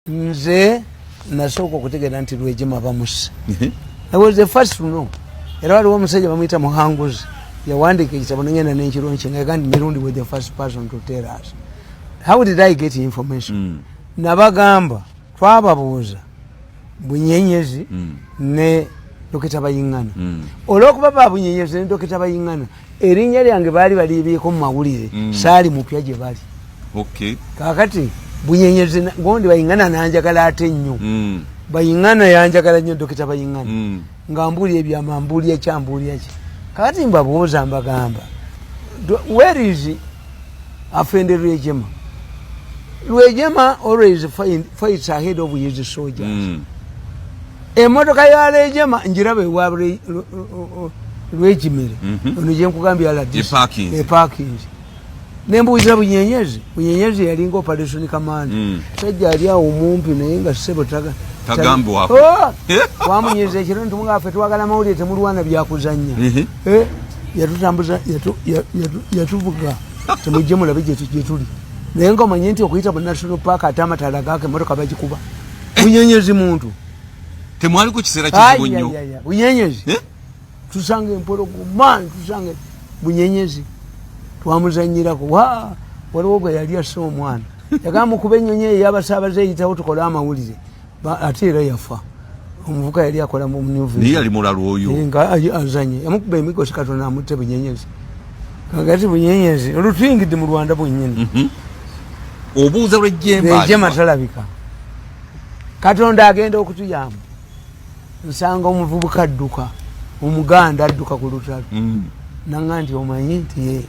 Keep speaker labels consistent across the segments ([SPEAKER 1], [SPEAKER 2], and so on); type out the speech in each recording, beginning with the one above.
[SPEAKER 1] Nze nasooka okutegeera nti Rwejema bamusse. I was the first to know. Era waliwo omusajja bamuyita Muhanguzi, yawandiika ekitabo, nengenda nenkirunki nga ndi Mirundi was the first person to tell us. How did I get information? Nabagamba twababuuza Bunyenyezi ne Dokita Bayiŋŋana. Olwokuba ba Bunyenyezi ne Dokita Bayiŋŋana erinnya lyange baali baliibyeko mu mawulire, saali mupya gye bali. Kakati Bunyenyezi gondi Bayiŋŋana nanjagala ate nnyo. Bayiŋŋana yanjagala nnyo, Dokita Bayiŋŋana. Nga mbuulya ebyama, mbuulya ki, ambuulya ki. Kakati mbabuuza, mbagamba, "Where is Afende Rwejema?" Rwejema always fights ahead of his soldiers. Emotoka ya Rwejema njiraba ewa Rwejimire. Ono gyenkugambye.
[SPEAKER 2] Eparkinze.
[SPEAKER 1] Eparkinze. Nembuuza Bunyenyezi. Bunyenyezi yalinga operation command. Sajja ali awo mumpi naye nga ssebo
[SPEAKER 2] Tagambwako.
[SPEAKER 1] Oh! Twamunyeza ekiro nitumugaa ffe twagala mawulire, temulwana byakuzanya. Eh, yatutambuza yatuvuga temujje mulabe gyetuli, naye nga omanye nti okuyita mu national park ate amataala gaako emotoka bagikuba. Bunyenyezi muntu.
[SPEAKER 2] Temwali ku kiseera kizibu nnyo.
[SPEAKER 1] Ai, ai, ai, Bunyenyezi.
[SPEAKER 2] Eh?
[SPEAKER 1] Tusanga empologoma, tusanga Bunyenyezi, twamuzanyirako. Wa waliwo gwe yali asse omwana, yagamba mukuba ennyonyi eyo eyabasaabaze eyitawo tukole amawulire. Ate era yafa omuvuka yali akola mu New Vision.
[SPEAKER 2] Naye yali mulalu oyo.
[SPEAKER 1] Eh, nga azanye yamukuba emigosi, Katonda amutte Bunyenyezi. Kakati Bunyenyezi olutuyingidde mu Rwanda bwennyini.
[SPEAKER 2] Obuuza Lwejjemba.
[SPEAKER 1] Rwejema talabika. Katonda agenda okutuyamba, nsanga omuvubuka adduka, omuganda adduka ku lutalo. Nanga nti omanyi nti ye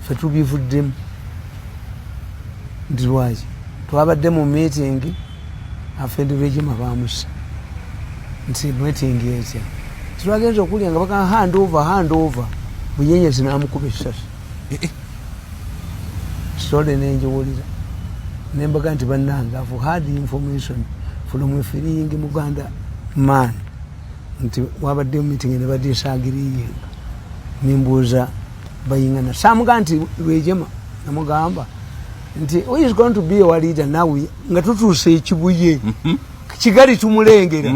[SPEAKER 1] ffe tubivuddemu, nti lwaki twabadde mu meeting, Afende Rwejema bamusa. Nti meeting etya? Titwagenza okulya nga baga hand over, hand over. Bunyenyezi namukuba essasi.
[SPEAKER 2] Eh, eh.
[SPEAKER 1] Story nenjiwulira nembaga nti bannange, have had information from a fleeing Muganda man nti wabaddeyo meeting ne badisagiriyenga. Nembuuza Bayingana, samuga nti Rwejema, namugamba nti who is going to be our leader now nga tutuuse ekibuye, Kigali tumulengera?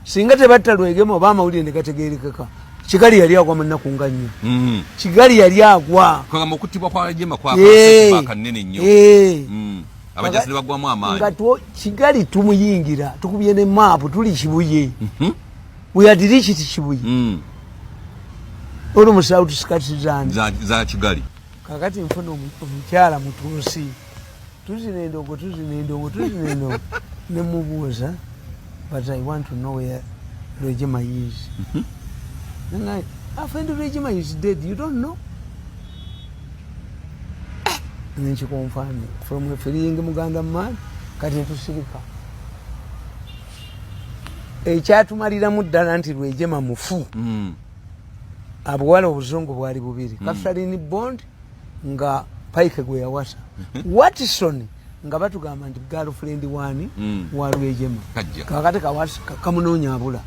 [SPEAKER 1] Singa tebatta Lwegema oba amawulire negategerekeka, Kigali yali agwa mu nnaku nga nnyo. Kigali yali agwa.
[SPEAKER 2] Kagamba okuttibwa kwa Rwejema kwakanene nnyo. Abajasi ne bagwamu amaanyi.
[SPEAKER 1] Nga Kigali tumuyingira, tukubye ne maapu, tuli Kibuye. We had reached Kibuye. Olwo outskirts zani?
[SPEAKER 2] Za Kigali.
[SPEAKER 1] Kakati nfuna omukyala mutuusi, tuzina endongo, tuzina endongo, tuzina endongo, nemubuuza, "But I want to know where Rwejema is." Then Afande Rwejema is dead, you don't know? Nenkiconfirm from a fleeing Muganda man. Kati ntusirika. Ekyatumaliramu ddala nti Rwejema mufu, abuwala obuzungu bwali bubiri. Catherine Bond nga Pike gwe yawasa, Watson nga batugamba nti girlfriend wani? Wa Rwejema.
[SPEAKER 2] Kajja.
[SPEAKER 1] Kakati kamunoonya abula,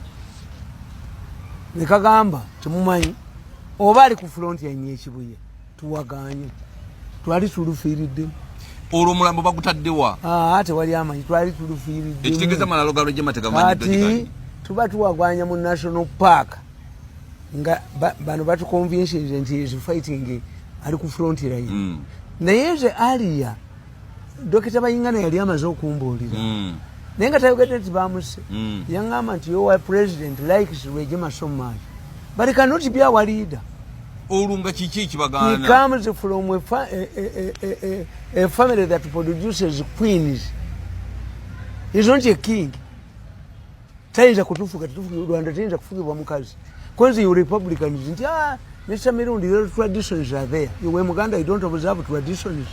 [SPEAKER 1] nekagamba temumanyi oba ali ku front yanye ekibuye, tuwaganye, twali tulufiiriddemu.
[SPEAKER 2] Olwo omulambo bagutaddewa?
[SPEAKER 1] Aa, tewali amanyi, twali tulufiiriddemu.
[SPEAKER 2] Ekitegeeza malalo ga Lwejema tegamanyiddwa.
[SPEAKER 1] Kati
[SPEAKER 2] Kigali.
[SPEAKER 1] Tuba tuwagwanya mu national park nga bano batuconvincinze nti is fighting, ali ku front line. Naye nze aliya Dokita Bayingana yali amaze okumbuulira, naye nga tayogedde nti bamuse. Yaŋŋamba nti your president likes Rwejema so much, but he cannot be our leader.
[SPEAKER 2] Olwo nga kiki
[SPEAKER 1] He
[SPEAKER 2] ekibagaana?
[SPEAKER 1] comes from a family that produces queens. He's not a king. Tayinza kutufuga, Rwanda tayinza kufugibwa mukazi. Kwanza you Republicans nti, "Ah, Mr. Mirundi, your traditions are there. You were Muganda, you don't observe traditions."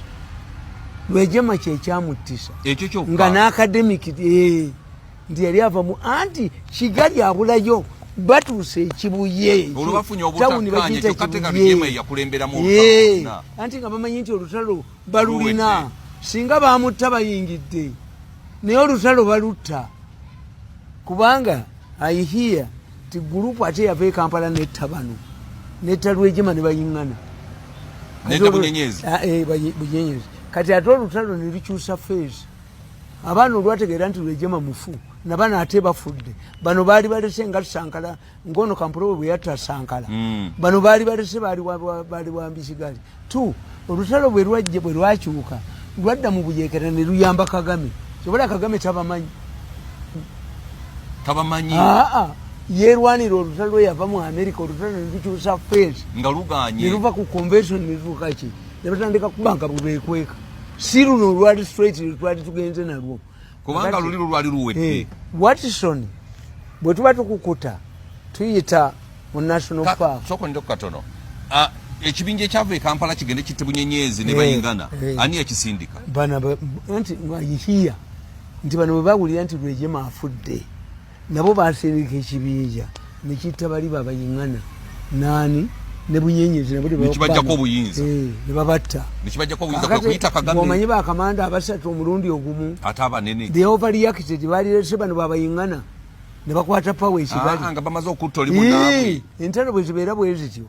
[SPEAKER 1] Lwejema kyekyamuttisa.
[SPEAKER 2] Ekyo kyokka.
[SPEAKER 1] Nga n'academic nti yali ava mu anti Kigali abulayo, batuuse ekibuye.
[SPEAKER 2] Olwo bafunye
[SPEAKER 1] Tawuni
[SPEAKER 2] obutakkaanya,
[SPEAKER 1] bagiyita
[SPEAKER 2] kyokka te
[SPEAKER 1] Kibuye.
[SPEAKER 2] Rwejema yakulemberamu olutalo lwonna.
[SPEAKER 1] Anti nga bamanyi nti olutalo balulina.
[SPEAKER 2] Luwedde.
[SPEAKER 1] Singa bamutta bayingidde, naye olutalo balutta kubanga aihiya ti group ate yava e Kampala netta bano, netta Lwejema ne bayiŋŋana.
[SPEAKER 2] Netta Bunyenyezi.
[SPEAKER 1] Ah, eh, Bunyenyezi. Kati ate olutalo ne lukyusa face. Abaana olwategeera nti Lwejema mufu, nabano ate bafudde. Bano baali balese nga Sankala, ngono Kampolo bwe yatta Sankala. Bano baali balese baali wambikigali t olutalo bwe lwajje, bwe lwakyuka, lwadda mu buyekera ne luyamba Kagame. Kyobola Kagame tabamanyi.
[SPEAKER 2] Tabamanyi.
[SPEAKER 1] Aa, yerwanira olutalo, yava mu America, olutalo ne lukyusa face.
[SPEAKER 2] Nga luganye.
[SPEAKER 1] Ne luva ku convention ne lutuuka ki, ne batandika kubanga bwe beekweka. Si luno olwali straight lwetwali tugenze nalwo.
[SPEAKER 2] Kubanga luli lulwali luwedde.
[SPEAKER 1] Watson, bwe tuba tukukuta tuyita mu national park.
[SPEAKER 2] Sooka ndeko katono. Ah, ekibinja ekyava e Kampala kigende kitte Bunyenyezi ne Bayingana, ani yakisindika?
[SPEAKER 1] Bana nti ngayihiya nti bano bwe bawulira nti Lwejema afudde, nabo basindika ekibinja nekitta bali babayingana nani ne Bunyenyezi nabo.
[SPEAKER 2] Nekibajjako obuyinza.
[SPEAKER 1] Ne babatta.
[SPEAKER 2] Nekibajjako obuyinza, kwe kuyita Kagame.
[SPEAKER 1] Omanyi bakamanda abasatu omulundi ogumu.
[SPEAKER 2] Ate abanene.
[SPEAKER 1] They overreacted. Balirese bano babayingana ne bakwata power ekigali.
[SPEAKER 2] Ah, nga bamaze okutta oli munaabwe.
[SPEAKER 1] Entalo bwe zibeera bwe zityo.